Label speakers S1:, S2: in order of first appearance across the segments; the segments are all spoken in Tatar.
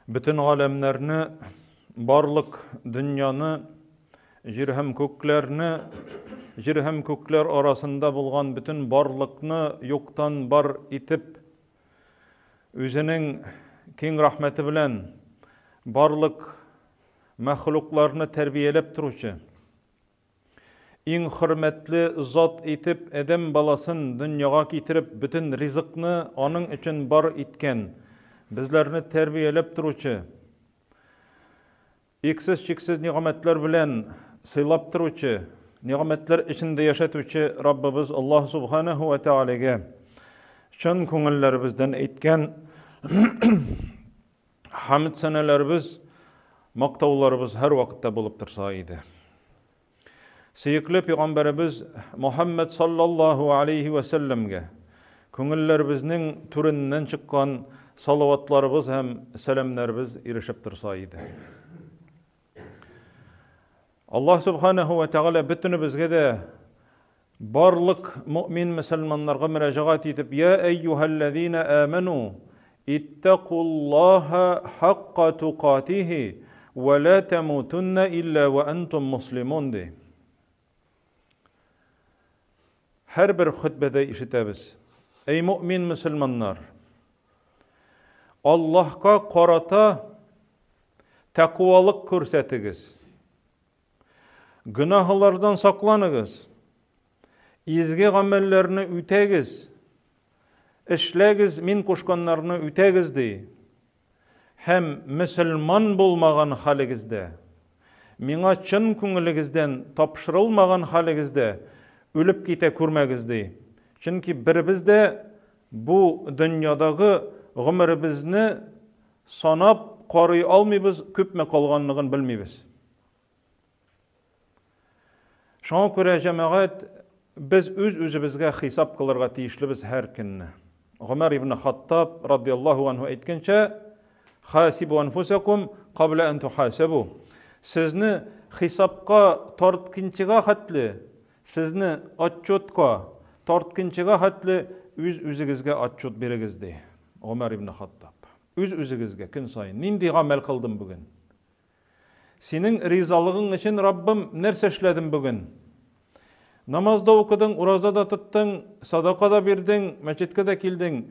S1: Бөтен галәмнәрне, барлык дөньяны, җир һәм күкләрне, җир һәм күкләр арасында булган бөтен барлыкны юктан бар итеп, үзенең киң рәхмәте белән барлык мәхлукларны тәрбияләп торучы, Иң хөрмәтле зат итеп адәм баласын дөньяга китереп, бөтен ризыкны аның өчен бар иткән, безләрне тәрбияләп торучы, иксез-чиксез нигъмәтләр белән сыйлап торучы, нигъмәтләр эчендә яшәтүче Раббыбыз Аллаһ Субханаһу ва Тәгаләгә чын күңелләребездән әйткән Хәмд сәнәләребез, мактауларыбыз һәрвакытта булып торса иде. Сөекле пәйгамбәребез Мухаммад саллаллаһу алейхи вә сәлләмгә күңелләребезнең түреннән чыккан салаватларыбыз һәм сәламнәребез ирешеп торса иде. Аллаһ субханаһу ва тәгалә бөтенебезгә дә барлык мөэмин мөселманнарга мөрәҗәгать итеп, Я әйюһәлләзина аману, иттакуллаһа хакка тукатихи, ва ла тамутунна илля ва антум муслимун ди. Һәрбер хөтбәдә ишетәбез. Әй мөэмин мөселманнар, Аллаһка карата тәкъвалык күрсәтегез. Гөнаһлардан сакланыгыз. Изге гамәлләрне үтәгез. Эшләгез, мин кушканнарны үтәгез ди. Һәм мөселман булмаган хәлегездә, миңа чын күңелегездән тапшырылмаган хәлегездә үлеп китә күрмәгез ди. Чөнки беребез дә бу дөньядагы гомеребезне санап карый алмыйбыз, күпме калганлыгын белмибез. Шуңа күрә, җәмәгать, без үз-үзебезгә хисап кылырга тиешлебез һәр көнне. Гомәр ибн Хаттаб радияллаһу анһу әйткәнчә, Хасибу анфусакум кабла ан тухасабу. Сезне хисапка тарткынчыга хәтле, сезне отчетка тарткынчыга хәтле үз-үзегезгә отчет бирегез, ди Гомәр ибн Хаттаб. Үз-үзегезгә көн саен нинди гамәл кылдым бүген? Синең ризалыгың өчен, Раббым, нәрсә эшләдем бүген? Намаз да укыдың, ураза да тоттың, садака да бирдең, мәчеткә дә килдең.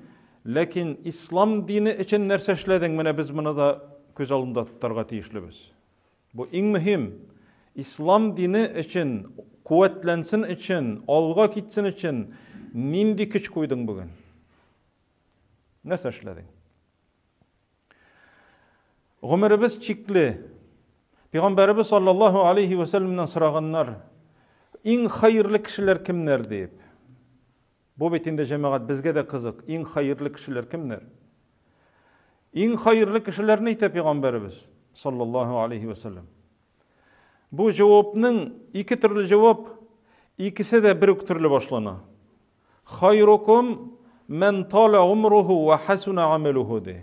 S1: Ләкин ислам дине өчен нәрсә эшләдең? Менә без моны да күз алдында тотарга тиешлебез. Бу иң мөһим. Ислам дине өчен, куәтләнсен өчен, алга китсен өчен нинди көч куйдың бүген? Нәрсә эшләдең? Гомеребез чикле. Пәйгамбәребез саллаллаһу алейхи ва сәлләмнән сораганнар, иң хәерле кешеләр кемнәр дип. Бу бит инде җәмәгать безгә дә кызык. Иң хәерле кешеләр кемнәр? Иң хәерле кешеләрне әйтә пәйгамбәребез саллаллаһу алейхи ва сәлләм. Бу җавапның ике төрле җавап, икесе дә бер үк төрле башлана. Хайрукум мән таля умруху ва хасуна амелуху ди.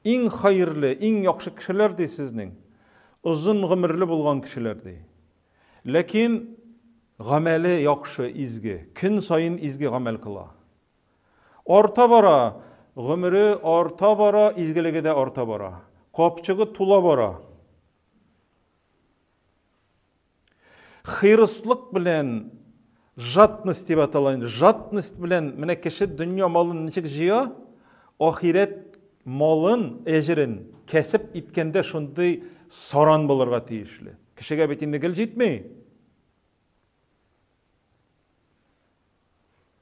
S1: Иң хәерле, иң яхшы кешеләр ди сезнең. Озын гомерле булган кешеләр ди. Ләкин гамәле яхшы, изге. Көн саен изге гамәл кыла. Арта бара, гомере арта бара, изгелеге дә арта бара. Капчыгы тула бара. Хирыслык белән жадность дип атала инде. Жадность белән менә кеше дөнья малын ничек җыя, ахирәт малын, әҗерен кәсеп иткәндә шундый саран булырга тиешле. Кешегә бит инде гел җитми.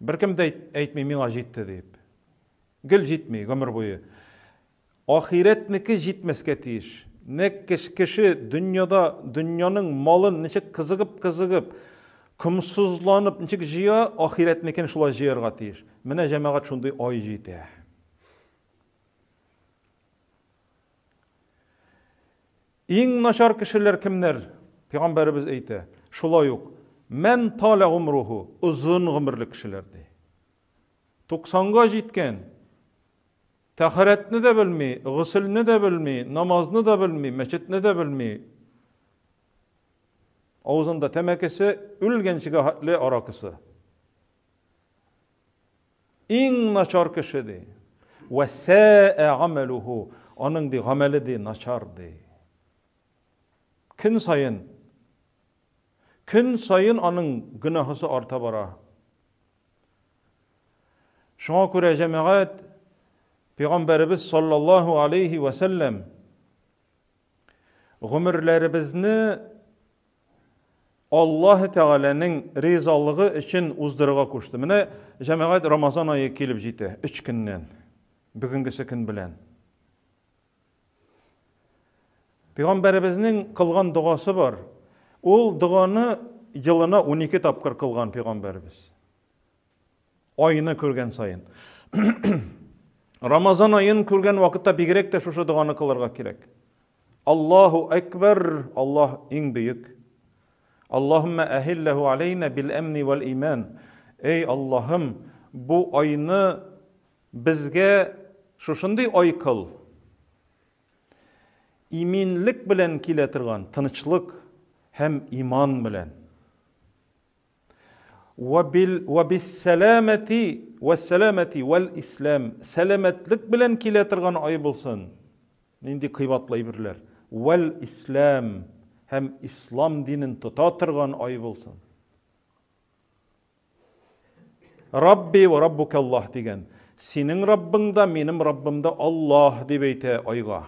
S1: Беркем дә әйтми, миңа җитте дип. Гел җитми гомер буе. Ахирәтнеке җитмәскә тиеш. Нәкъ кеше дөньяда дөньяның малын ничек кызыгып-кызыгып, комсызланып ничек җыя, ахирәтнекен шулай җыярга тиеш. Менә җәмәгать шундый ай җитә. Иң начар кешеләр кемнәр? Пәйгамбәребез әйтә, шулай ук, Мән таля гумруху, озын гомерле кешеләр ди. 90-га җиткән, тәһарәтне дә белми, гөселне дә белми, намазны да белми, мәчетне дә белми. Авызында тәмәкесе, үлгәнчегә хәтле аракысы. Иң начар кеше ди. Вә сәә гамәлүһу. Аның ди гамәле ди начар ди. Көн саен көн саен аның гөнаһысы арта бара. Шуңа күрә җәмәгать Пәйгамбәребез саллаллаһу алейхи ва сәлләм гомерләребезне Аллаһ Тәгаләнең ризалыгы өчен уздырырга кушты. Менә җәмәгать Рамазан ае килеп җитә, 3 көннән. Бүгенгесе көн белән. Пәйгамбәребезнең кылган догасы бар. Ул доганы елына 12 тапкыр кылган пәйгамбәребез. Айны күргән саен. Рамазан аен күргән вакытта бигрәк тә шушы доганы кылырга кирәк. Аллаһу әкбәр, Аллаһ иң бөек. Аллаһумма әһилләһу алейна бил әмни вәл иман. Эй Аллаһым, бу айны безгә шушындый ай кыл. Иминлек белән килә торган тынычлык һәм иман белән. Вәбиссәләмәти вәссәләмәти вәл ислам. Сәламәтлек белән килә торган ай булсын. Нинди кыйбатлы әйберләр. Вәл ислам һәм ислам динен тота торган ай булсын. Рабби ва раббука Аллаһ дигән. Синең Раббың да, минем Раббым да Аллаһ дип әйтә айга.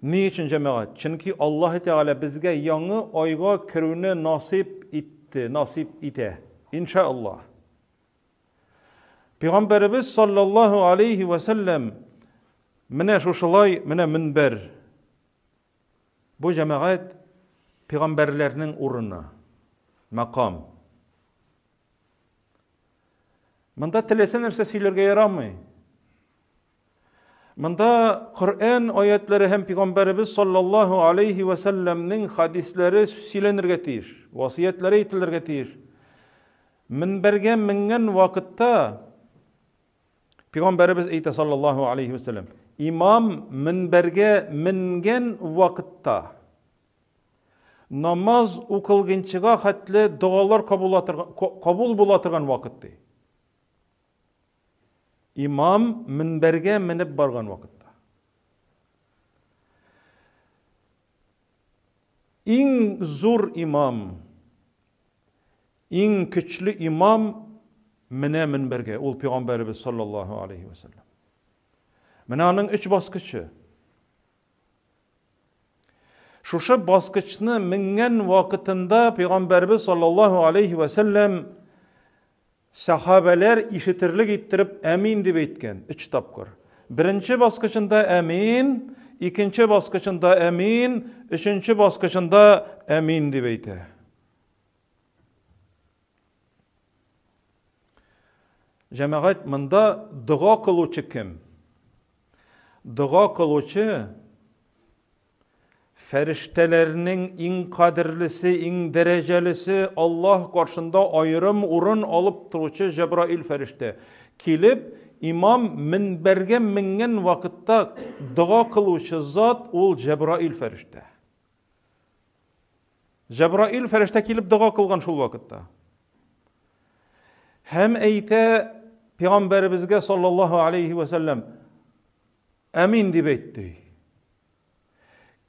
S1: Ни өчен җәмәгать? Чөнки Аллаһ Тәгалә безгә яңы айга керүне насыйп итте, насыйп итә. Иншааллаһ. Пәйгамбәребез саллаллаһу алейхи ва сәлләм менә шушылай, менә мөнбәр. Бу җәмәгать пәйгамбәрләрнең урыны, мәкам. Монда теләсә нәрсә сөйләргә ярамый. Монда Коръән аятлары һәм Пәйгамбәребез саллаллаһу алейхи ва сәлләмнең хадисләре сөйләнергә тиеш, васыятьләре әйтелергә тиеш. Минбәргә менгән вакытта Пәйгамбәребез әйтә саллаллаһу алейхи ва сәлләм, имам минбәргә менгән вакытта намаз укылгынчыга хәтле догалар кабул була торган вакыт ди. Имам минбәргә менеп барган вакытта. Иң зур имам, иң көчле имам менә минбәргә, ул пәйгамбәребез саллаллаһу алейхи ва саллям. Менә аның өч баскычы. Шушы баскычны менгән вакытында пәйгамбәребез саллаллаһу алейхи ва саллям Сәхабәләр ишетерлек иттереп әмин дип әйткән, өч тапкыр. Беренче баскычында әмин, икенче баскычында әмин, өченче баскычында әмин дип әйтә. Җәмәгать, монда дога кылучы кем? Дога кылучы Фәрештәләрнең иң кадерлесе, иң дәрәҗәлесе, Аллаһ каршында аерым урын алып торучы Җәбраил фәрештә. Килеп, имам минбәргә менгән вакытта дога кылучы зат ул Җәбраил фәрештә. Җәбраил фәрештә килеп дога кылган шул вакытта. Һәм әйтә пәйгамбәребезгә саллаллаһу алейхи ва сәлләм, Әмин дип әйт ди.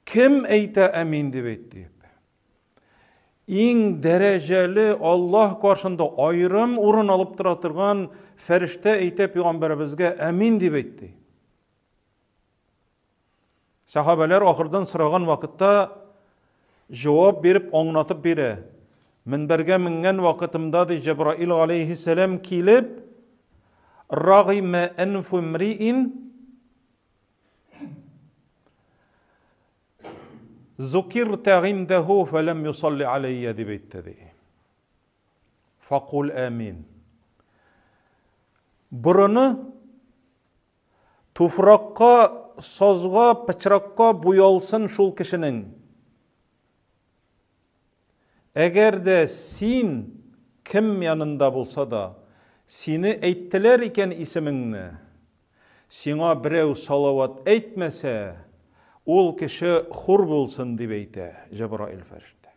S1: Кем әйтә әмин дип әйт дип? Иң дәрәҗәле Аллаһ каршында аерым урын алып тора торган фәрештә әйтә пәйгамбәребезгә әмин дип әйт ди. Сахабәләр ахырдан сораган вакытта җавап биреп аңлатып бирә. Минбәргә менгән вакытымда ди Җәбраил алейхиссәлам килеп, Рагыймә әнфу мриин Зукирта гиндәһу фәләм юсалли алейя дип әйтте ди. Факул амин. Борыны туфракка, сазга, пычракка буялсын шул кешенең. Әгәр дә син кем янында булса да, сине әйттеләр икән исемеңне, сиңа берәү салават әйтмәсә, ул кеше хур булсын, дип әйтә Җәбраил фәрештә.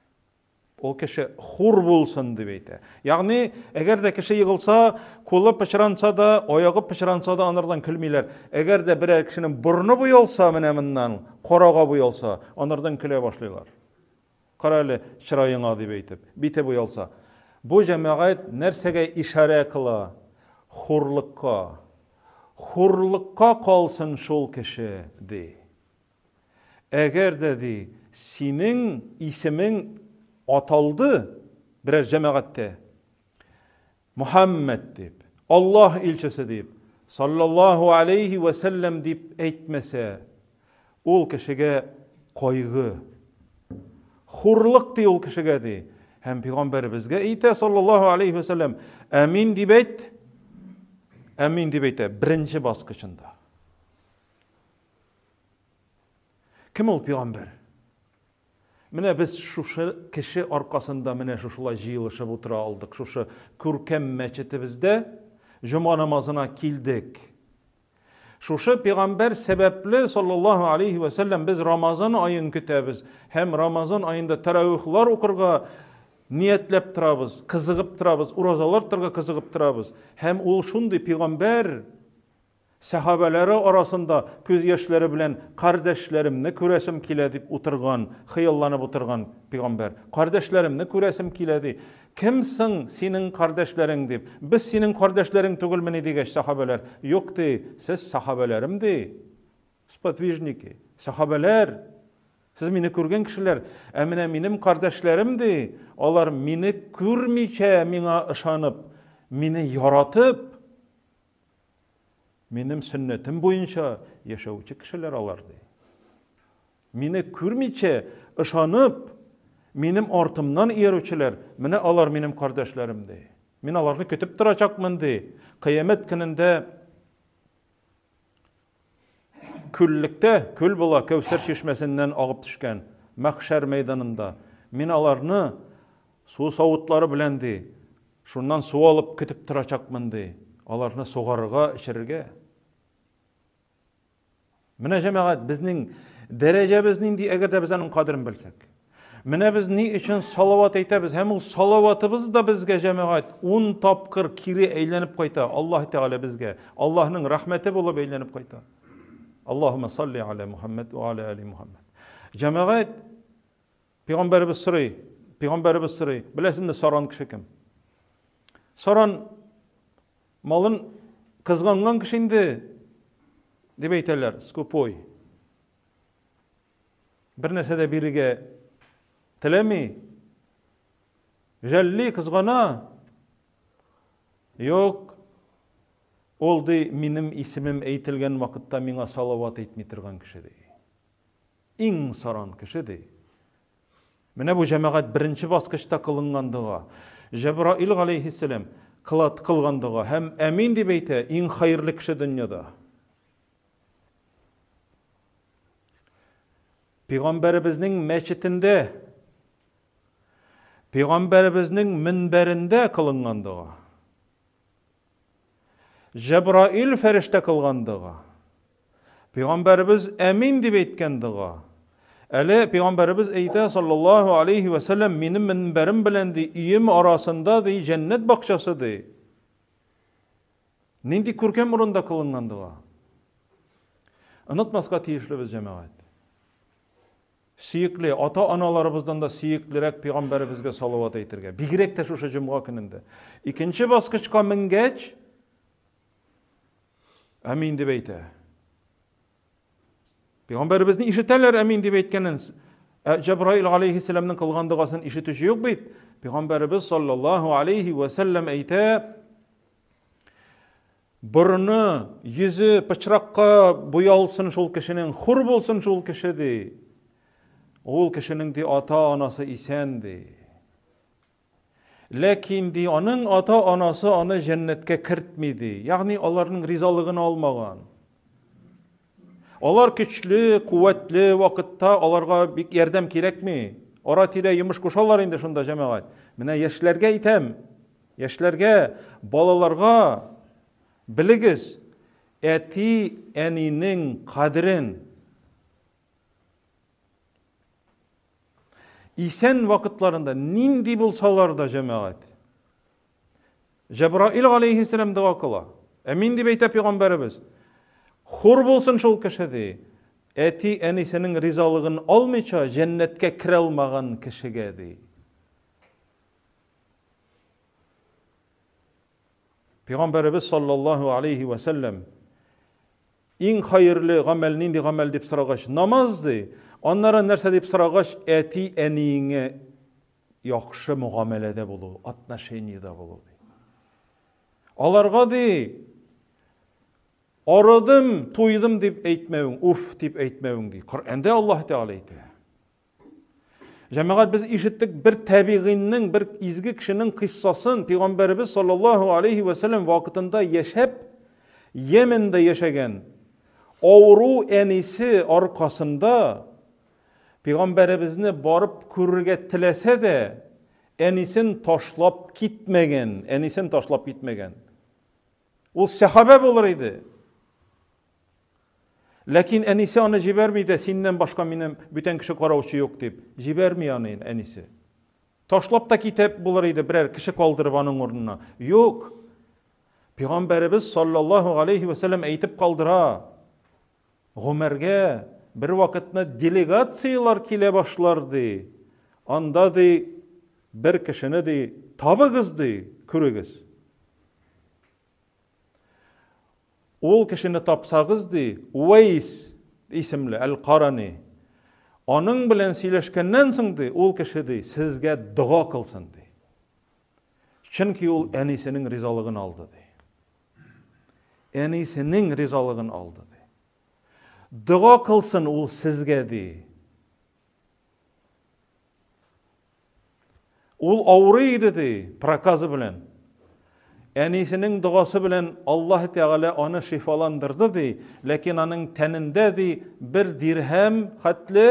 S1: Ул кеше хур булсын дип әйтә. Ягъни, әгәр дә кеше егылса, кулы пычранса да, аягы пычранса да анардан көлмиләр. Әгәр дә берәр кешенең борны буялса, менә моннан карага буялса, анардан көлә башлыйлар. Кара әле чыраеңа дип әйтеп, бите буялса. Бу җәмәгать нәрсәгә ишарә кыла? Хурлыкка. Хурлыкка калсын шул кеше, ди. Әгәр дә, ди, синең исемең аталды берәр җәмәгатьтә, Мөхәммәд дип, Аллаһ илчесе дип, саллаллаһу алейһи вә сәлләм дип әйтмәсә, ул кешегә кайгы, хурлык ди ул кешегә ди. Һәм пәйгамбәребезгә әйтә, саллаллаһу алейһи вә сәлләм, әмин дип әйт, әмин дип әйтә, беренче баскычында. Кем ул пәйгамбәр? Менә без шушы кеше аркасында менә шушылай җыелышып утыра алдык. Шушы күркәм мәчетебездә җома намазына килдек. Шушы пәйгамбәр сәбәпле саллаллаһу алейхи ва сәлләм без Рамазан аен көтәбез һәм Рамазан аенда тәравихлар укырга ниятләп торабыз, кызыгып торабыз, уразалар тотарга кызыгып торабыз. Һәм ул шундый пәйгамбәр Сәхабәләре арасында күз яшьләре белән кардәшләремне күрәсем килә дип утырган, хыялланып утырган пигамбәр. Кардәшләремне күрәсем килә ди. Кем соң синең кардәшләрең дип. Без синең кардәшләрең түгелмени дигәч сәхабәләр, юк ди, сез сәхабәләрем ди. Сподвижники, сәхабәләр. Сез мине күргән кешеләр, ә менә минем кардәшләрем ди, алар мине күрмичә миңа ышанып, мине яратып, Минем сөннәтем буенча яшәүче кешеләр алар, ди. Мине күрмичә, ышанып, минем артымнан иярүчеләр, менә алар минем кардәшләрем, ди. Мин аларны көтеп торачакмын, ди. Кыямәт көнендә күллектә, күл була, Кәүсәр чишмәсеннән агып төшкән, мәхшәр мәйданында. Мин аларны су савытлары белән, ди, Шуннан су алып көтеп торачакмын, ди. Аларны сугарырга, эчерергә. Менә җәмәгать, безнең дәрәҗәбез нинди, әгәр дә без аның кадерен белсәк. Менә без ни өчен салават әйтәбез, һәм ул салаватыбыз да безгә җәмәгать ун тапкыр кире әйләнеп кайта. Аллаһ Тәгалә безгә, Аллаһның рәхмәте булып әйләнеп кайта. Аллаһумма салли аля Мухаммад ва аля али Мухаммад. Җәмәгать, Пәйгамбәребез сорый, пәйгамбәребез сорый, беләсеңме саран кеше кем? Саран малын кызганган кеше инде, дип әйтәләр, скупой. Бер нәрсә дә бирергә теләми. Жәлли, кызгана. Юк. Ул ди, минем исемем әйтелгән вакытта миңа салават әйтми торган кеше ди. Иң саран кеше, ди. Менә бу җәмәгать беренче баскычта кылынган дога. Җәбраил галәйһиссәлам кылат кылган дога һәм әмин дип әйтә, иң хәерле кеше дөньяда. Пәйгамбәребезнең мәчетендә Пәйгамбәребезнең мөнбәрендә кылынган дога. Җәбраил фәрештә кылган дога. Пәйгамбәребез әмин дип әйткән дога. Әле пәйгамбәребез әйтә, саллаллаһу алейхи ва сәлләм, минем минбәрем белән ди, өем арасында ди, җәннәт бакчасы ди. Нинди күркәм урында кылынган дога. Онытмаска тиешлебез җәмәгать. Сөекле, ата-аналарыбыздан да сөеклерәк пәйгамбәребезгә салават әйтергә. Бигрәк тә шушы җомга көнендә. Икенче баскычка менгәч, әмин дип әйтә. Пәйгамбәребезне ишетәләр әмин дип әйткәнен. Ә Җәбраил алейхиссәламның кылган догасын ишетүче юк бит. Пәйгамбәребез саллаллаһу алейхи ва сәлләм әйтә, Борыны, йөзе пычракка буялсын шул кешенең, хур булсын шул кеше, ди. Ул кешенең, ди, ата-анасы исән, ди. Ләкин, ди, аның ата-анасы аны җәннәткә кертми, ди. Ягъни аларның ризалыгын алмаган. Алар көчле, куәтле вакытта аларга бик ярдәм кирәкми. Ара-тирә йомыш кушалар инде шунда, җәмәгать. Менә яшьләргә әйтәм, Яшьләргә, балаларга белегез әти-әнинең кадерен. Исән вакытларында нинди булсалар да җәмәгать. Җәбраил галәйһиссәлам дога кыла. Әмин дип әйтә пәйгамбәребез. Хур булсын шул кеше ди. Әти әнисенең ризалыгын алмыйча җәннәткә керә алмаган кешегә ди. Пәйгамбәребез саллаллаһу алейхи ва сәлләм иң хәерле гамәл нинди гамәл дип сорагач, намаз ди. Аннары нәрсә дип сорагач, әти әниеңә яхшы мөгамәләдә булу, отношениедә булу ди. Аларга ди, арыдым, туйдым дип әйтмәвең, уф дип әйтмәвең ди. Коръәндә Аллаһ Тәгалә әйтә. Җәмәгать без ишеттек бер тәбигыйнның, бер изге кешенең кыйссасын, пәйгамбәребез саллаллаһу алейхи ва сәлләм вакытында яшәп, Йеменда яшәгән авыру әнисе аркасында пәйгамбәребезне барып күрергә теләсә дә, әнисен ташлап китмәгән, әнисен ташлап китмәгән. Ул сәхабә булыр иде. Ләкин әнисе аны җибәрми дә, синнән башка минем бүтән кеше караучы юк дип. Җибәрми аны әнисе. Ташлап та китеп булыр иде берәр кеше калдырып аның урынына. Юк. Пәйгамбәребез саллаллаһу алейхи ва сәлләм әйтеп калдыра. Гомәргә бер вакытны делегацияләр килә башлар ди. Анда ди бер кешене ди табыгыз ди, күрегез. Ул кешене тапсагыз, ди, Увәйс исемле Әл-Карани. Аның белән сөйләшкәннән соң, ди, ул кеше, ди, сезгә дога кылсын, ди. Чөнки ул әнисенең ризалыгын алды, ди. Әнисенең ризалыгын алды, ди. Дога кылсын ул сезгә, ди. Ул авырый иде ди, проказы белән. Әнисенең догасы белән Аллаһ Тәгалә аны шифаландырды ди, ләкин аның тәнендә ди бер дирһәм хәтле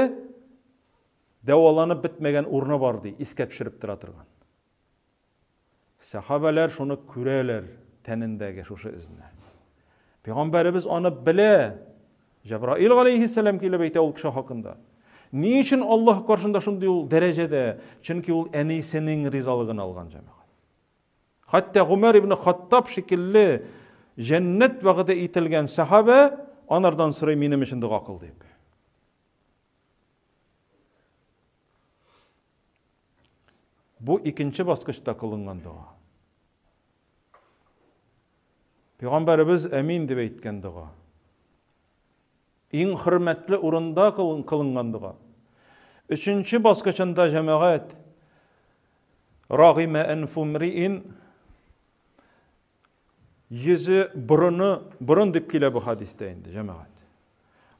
S1: дәваланып бетмәгән урыны бар ди, искә төшереп тора торган. Сәхабәләр шуны күрәләр, тәнендәге шушы эзне. Пәйгамбәребез аны белә. Җәбраил галәйһиссәлам килеп әйтә ул кеше хакында. Ни өчен Аллаһ каршында шундый ул дәрәҗәдә? Чөнки ул әнисенең ризалыгын алган җәмәгать. Хәтта Гумар ибн Хаттаб шикелле җәннәт вәгъдә ителгән сәхабә анардан сорый минем өчен дога кыл дип. Бу икенче баскычта кылынган дога. Пәйгамбәребез әмин дип әйткән дога. Иң хөрмәтле урында кылынган дога. Өченче баскычында җәмәгать рагима әнфумриин Йөзе, борыны, борын дип килә бу хәдистә инде, җәмәгать.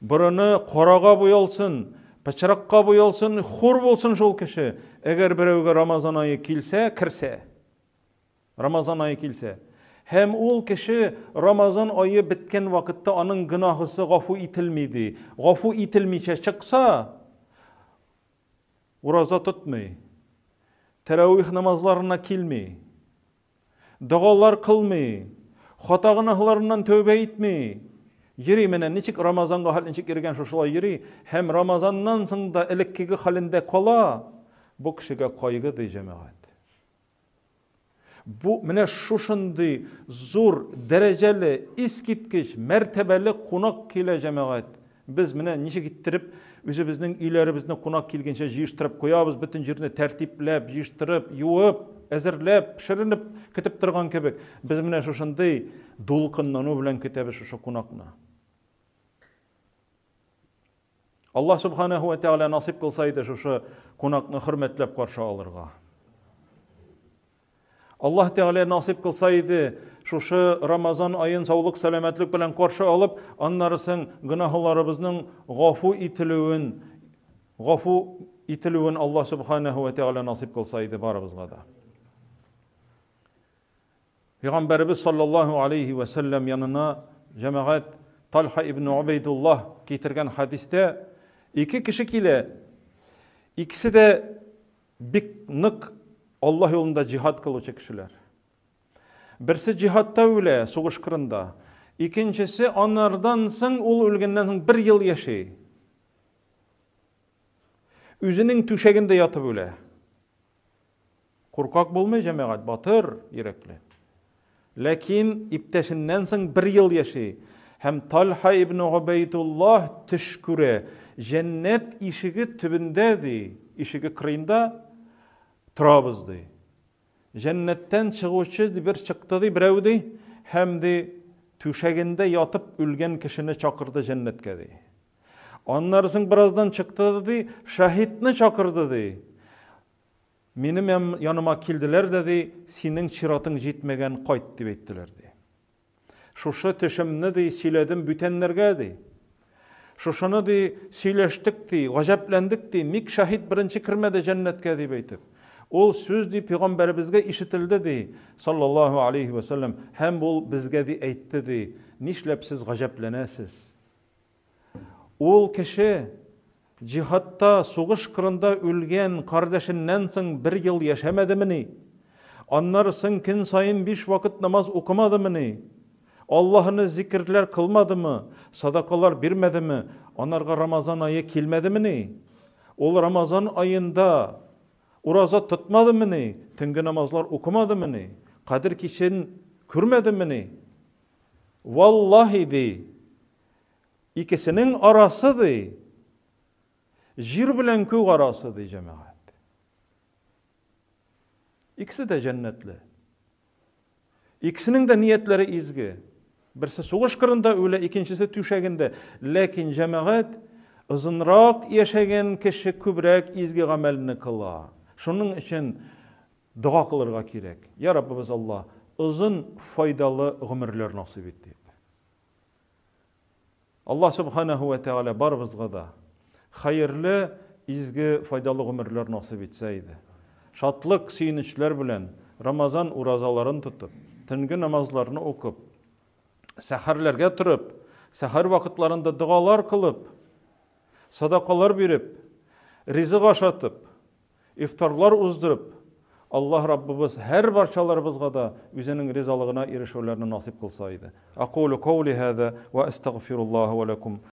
S1: Борыны карага буялсын, пычракка буялсын, хур булсын шул кеше. Әгәр берәүгә Рамазан ае килсә, керсә. Рамазан ае килсә. Һәм ул кеше Рамазан ае беткән вакытта аның гөнаһысы гафу ителми ди. Гафу ителмичә чыкса, ураза тотмый. Тәравих намазларына килми. Догалар кылмый, хата гөнаһларыннан тәүбә итми. Йөри менә ничек Рамазанга хәл ничек йөргән шушылай йөри һәм Рамазаннан соң да элеккеге хәлендә кала. Бу кешегә кайгы ди җәмәгать. Бу менә шушындый зур дәрәҗәле, искиткеч мәртәбәле кунак килә җәмәгать. Без менә ничек иттереп үзебезнең өйләребезне кунак килгәнчә җыештырып куябыз, бөтен җирне тәртипләп, җыештырып, юып, әзерләп, пешеренеп көтеп торган кебек. Без менә шушындый дулкынлану белән көтәбез шушы кунакны. Аллаһ субханаху ва тәгалә насыйп кылса иде шушы кунакны хөрмәтләп каршы алырга. Аллаһ Тәгалә насыйп кылса иде, шушы Рамазан аен саулык, сәламәтлек белән каршы алып, аннары соң гөнаһларыбызның гафу ителүен, гафу ителүен Аллаһ Субханаһу ва Тәгалә насыйп кылса иде барыбызга да. Пәйгамбәребез саллаллаһу алейхи ва сәлләм янына җәмәгать Тальха ибн Убайдуллаһ китергән хәдистә ике кеше килә. Икесе дә Бик нык Аллаһ юлында җиһад кылучы кешеләр. Берсе җиһадта үлә, сугыш кырында. Икенчесе анардан соң, ул үлгәннән соң бер ел яши. Үзенең түшәгендә ятып үлә. Куркак булмый җәмәгать, батыр йөрәкле. Ләкин иптәшеннән соң бер ел яши. Һәм Тальха ибн Гобәйдуллаһ төш күрә. Җәннәт ишеге төбендә, ди, ишеге кырыенда торабыз, ди. Җәннәттән чыгучы ди, бер чыкты, ди, берәү, ди, һәм, ди, түшәгендә ятып үлгән кешене чакырды җәннәткә, ди. Аннары соң бераздан чыкты, ди, шаһитны чакырды, ди. Минем яныма килделәр дә, ди, синең чиратың җитмәгән, кайт, дип әйттеләр, ди. Шушы төшемне, ди, сөйләдем бүтәннәргә, ди. Шушыны, ди, сөйләштек, ди, гаҗәпләндек, ди, ник шаһит беренче кермәде җәннәткә, дип әйтеп. Ул сүз, ди, пәйгамбәребезгә ишетелде, ди, саллаллаһу алейхи вә сәлләм, һәм ул безгә, ди, әйтте, ди, нишләп сез гаҗәпләнәсез? Ул кеше җиһадта, сугыш кырында үлгән кардәшеннән соң бер ел яшәмәдемени? Аннары соң көн саен биш вакыт намаз укымадымыни? Аллаһыны зикерләр кылмадымы? Садакалар бирмәдеме? Анарга Рамазан ае килмәдемени? Ул Рамазан аенда ураза тотмадымыни? Төнге намазлар укымадымыни? Кадер кичен күрмәдемени? Валлаһи, ди, Икесенең арасы, ди, җир белән күк арасы, ди, җәмәгать. Икесе дә җәннәтле. Икесенең дә ниятләре изге. Берсе сугыш кырында үлә, икенчесе түшәгендә. Ләкин җәмәгать озынрак яшәгән кеше күбрәк изге гамәлне кыла. Шуның өчен дога кылырга кирәк. Я Раббыбыз Алла, озын файдалы гомерләр насыйп ит дип. Аллаһ Субханаһу вә Тәгалә барыбызга да хәерле, изге, файдалы гомерләр насыйп итсә иде. Шатлык, сөенечләр белән Рамазан уразаларын тотып, төнге намазларны укып, сәхәрләргә торып, сәхәр вакытларында догалар кылып, садакалар биреп, ризык ашатып, Ифтарлар уздырып, Аллаһ Раббыбыз һәр барчаларыбызга да үзенең ризалыгына ирешүләрне насыйп кылса иде. Акулу каули һаза ва астагфируллаһа ва лакум.